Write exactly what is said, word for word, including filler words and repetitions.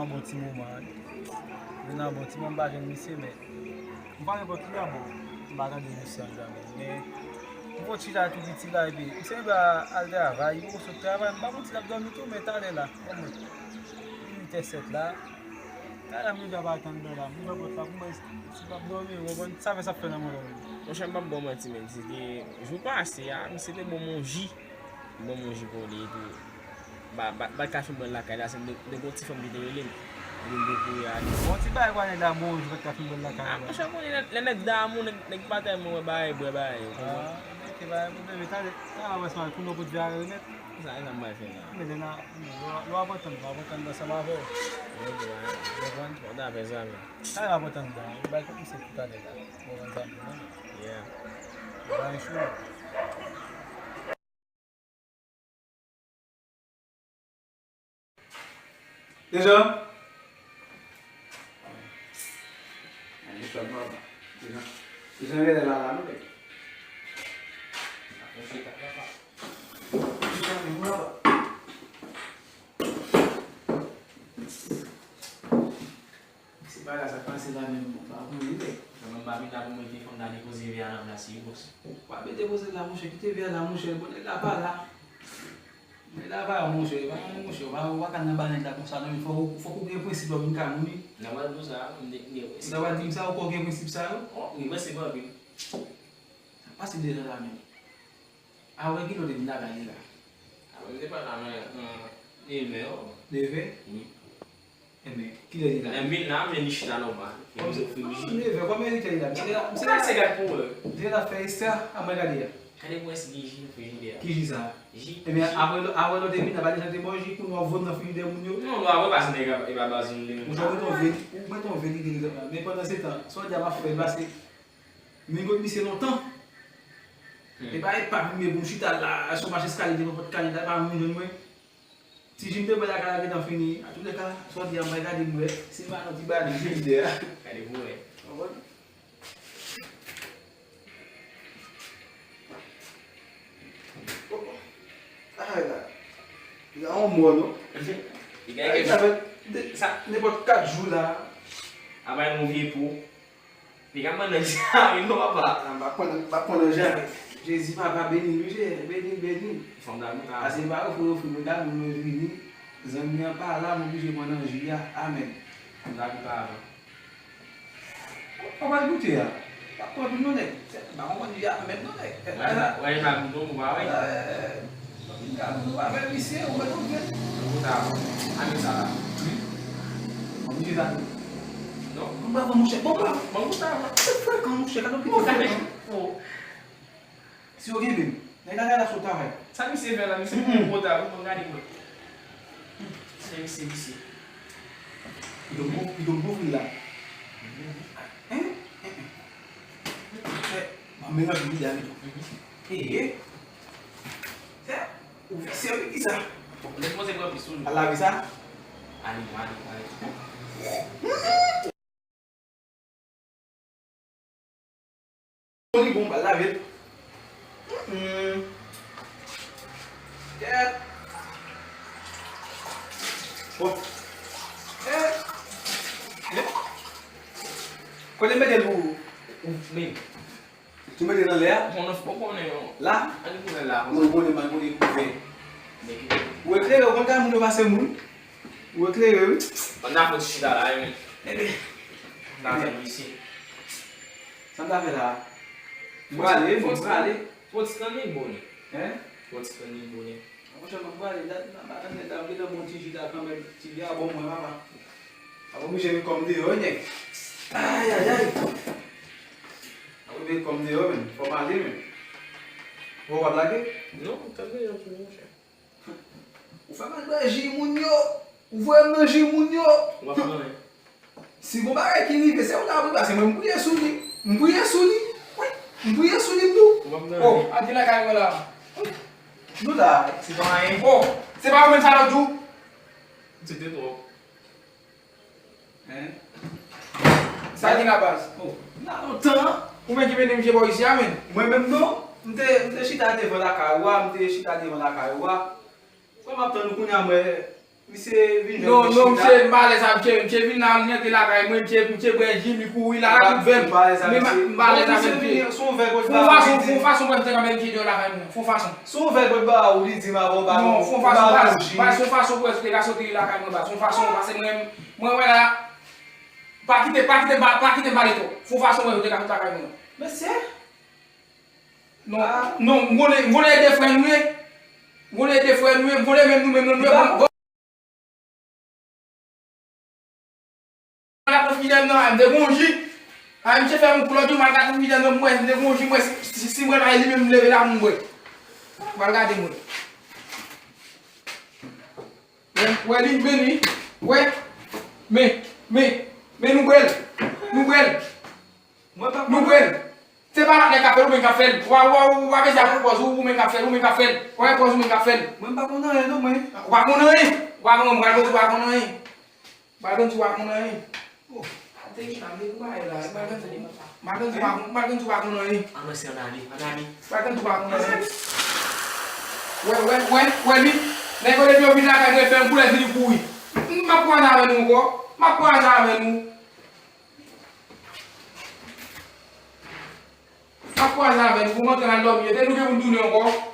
Bon ti moman, wi. Vin nan bon ti moman, m pa jwenn misye, men m pa nenpòt ki la, bon, m pa tande misye an zanmi. Men m fon chita tou piti la, epi misye rive al travay, li poko sot travay, m pa konn si l ap dòmi tou, men talè la, bon, mwen, li uit è sèt la, talè m rive ap atann nan la, m ouvè pòt la pou mwen, si l ap dòmi, ou konprann, sa fè sa ap fè nan mwen dòmi. Monchè, m p ap ba w manti, men, se te jou pase a, misye te ban m yon ji. Ban m yon ji pou li epi. Ba, ba, ba l ka fin ban l lakay la, se m te, m te gen yon ti fanm ki te rele m. Epi m te kouri ale. Bon, ti bagay, kwa nèg la, bon, jou pa t ka fin ban l lakay la. Ah, monchè, konnen lè, lè nèg damou, nèg, nèg pa tèlman wè bagay, bwè bagay, ou konprann? Ah, ok, pa gen pwoblèm, men talè, talè, wè, sa, konnen w pot vin al remèt. Sa, e sa m pral fè la. Men lè n a, lè w ap antann, w ap antann ansanm avè w. Ok, ba, ou konprann? Bon, ta fè sa, men. Talè w ap antann, ba, ou bay kòb misye pou talè la. Ou konprann sa m di w, non? Yeah. Ba, yon chou. Dejan. Dejan, dejan genlè la la, non, men. Dejan, men, la. Se pa la sa k pase la menm, m pa konnen, men. Mwen, m pa vin la pou mete fanm nan depoze vè a nan plas li, bòs. W ap mete poze la, monchè, kite vè a la, monchè, bon, nèg la pa la. Nèg la pa la, monchè, pa, monchè, w pa, w pa ka nan ba nèg la konsa, non, men fòk, fòk ou gen prensip lè w vin kay moun, wi. Nan mwen, nou sa, m gen, m gen prensip. Sa w ap di m sa, ou gen prensip sa yo? Oh, m gen prensip anpil. Sa k pase deja la menm? A wè, kilè w te vin lakay li la? A wè, m te pa la, men, nan nevè, wi. Nevè? Wi. Enben, kilè li la? Lè m vin la, m jwenn li chita nòmal. Epi m ofri l ji. Nevè, kòman li te la? Misye la, misye la. Gade se gad pou wè. Misye la fè ekstra, a mwen gade a. Gade pou wè si gen ji nan frijidè a. Ki ji sa? Ji. Enben, apre lè, apre lè w te vin la, pa deja te ba w ji pou nou ap vòlè nan frijidè moun yo? Non, non, apre pa se nèg a, e pa baz nou li menm. Ou jwenn yon veli, ou mete yon veli de egzanp la. Men pandan se tan, sa w di a m ap fè l pase. M vin kot misye lontan. Hmm. E pa, e pa vin pou m chita la, sou mache eskalye devan pòt kanèt la, e pa vin jwenn mwen. Ti ji m te bwè lakay la gentan fini. Antoulèka, sa w di a, m pral gade m wè. Si m pa nan ti bagay, m vide a. Gade pou wè. Konprann? Ay la. Li la yon mò, non. Li gen kèk jou. Sa fè de, sa, nenpòt kat jou la. Apa yon vye po. Li ka pran nan sa, wi, non, papa. Ah, m pa pran, m pa pran nan jan. Jezi, papa, beni l, wi, Jezi, beni l, beni l. Fanm damou pa. Pase m pa ofri, ofri, mwen damou, mwen vini. Zanmi an pa la, m oblije pran nan ji a. Amèn. Fanm damou pa avan. Papa, goute a. Pa pran pou non, nèg. Se pa konprann ji a menm non, nèg. Wè, wè, pa goute, ou pa wè. Eh, Gad nou avè misye, ou wè nou vle. Mwen goute avan. Ane sa la. Wi. Mwen goute avan. Non. Mwen goute avan, monchè. Bon, mwen goute avan. Se frekan, monchè. Gad nou pito frekan. Oh. Si yo gen menm. Nèg la la sou travay. Sa misye fè la, misye pou mwen goute avan, mwen gade mwen. Se misye, misye. Pito bon, pito bon vin la. Hein? Hein, hein. Fè, mwen melanje vide a pito. Ee. Fè, ou visye wi, kisa? Bon, lè mwen se pran plis sou nou. Al lave sa? Ale, ale, ale. Bon, li bon, al lave l. Hmm. Kèt. Bon. Eh. Eh. Kote m mete l pou ou? Ou, men. Tou mete nan lè a? Konnen, ou konnen, non. La? Ann konnen la, non, konnen, man, konnen kouvè. Ou eklere, ou konn kay moun yo pase moun. Ou eklere, wi. Ann al fè ti chita la, wi. Enben. Ann al fè isi. Sa m ta fè la? M prale, m prale. Fò ti tann li bonè. Hein? Fò ti tann li bonè. Monchè, m ap prale, dat m ap atann nèg la, m gentan bon ti chita kanmenm, ti vyabon mwen, papa. Papa, monchè, vin kòm deyò, wi, nèg. Ayayay. Ou vin kòm deyò, men. Fò m ale, men. Ou pa blage? Non, m tande yon ti monchè. Ou fè m al bwè ji moun yo. Ou voye m nan ji moun yo. Ou pa fè anyen. Si gon bagay ki rive, se ou ta pou pase. Mwen, m priye sou li. M priye sou li. Wi, m priye sou li, m tou. Ou pa fè anyen. Oh, a di lakay mwen la. Nou la. Se pa anyen. Oh, se pa ou menm sa yo tou. Se te twòp. Hein? Sa ki la baz? Oh, nan lontan, ou menm ki mennen misye bò isi a, men. Mwen menm non, m te, m te chita devan lakay ou a, m te chita devan lakay ou a. Kòm m ap tann ou kounye a, mwen, Misye vin jwenn mwen chita. Non, non, misye, m pa alèz ak misye. Misye vin la, li antre lakay mwen, misye, misye pran jim, li kouri la, la tout vèm. Ou pa alèz ak misye? Men m pa alèz avè misye. Fon fason, fon fason mwen te kanmenm ki deyò lakay mwen. Fon fason. Si w ouvè pòt ba ou, li di m avan w pa... Non, fon fason, baz, baz, fon fason pou wè si w te ka soti lakay mwen, baz. Fon fason, pase mwen, mwen wè la, pa kite, pa kite, pa, pa kite m pale twòp. Fon fason mwen, ou te ka soti lakay mwen. Mesye? Non, non, m konnen, m konnen e de frè nou ye. M konnen e de frè nou ye, m konnen menm nou menm nou ye. Bon, bon. Mwen ap fidèl nan, m te gon ji. A, misye fè m koulòt yo, m al gade fidèl nan, m wè, m te gon ji, m wè si, si, si mwen la, li menm m leve la, m wè. M al gade mwen. Wè, wè li, men li, wè. Men, men, men nou bwè l. Nou bwè l. Mwen pa... Nou bwè l. Se pa patnè k ap fè l, ou menm k ap fè l. Wa, wa, ou pa bezwen ap pran pòz, ou, ou menm k ap fè l, ou menm k ap fè l. Ou pa pran pòz, ou menm k ap fè l. Mwen m pa konn anyen non, mwen. Ou pa konn anyen. Ou pa konn, mwen pral konn ou pa konn anyen. Pral konn ou pa konn anyen. Oh. Ate ki nan men ou bay la, pral konn ou, pral konn ou pa konn, pral konn ou pa konn anyen. An mesye, ann ale, ann ale. Pral konn ou pa konn anyen. Wè, wè, wè, wè li. Nèg yo depi yo vin lakay mwen fè yon koulè vini kouri. M ap kwaze avè nou ankò. M ap kwaze avè nou. M ap kwaze avè nou, pou m antre m al dòmi. Ete nou gen pou n tounen ankò.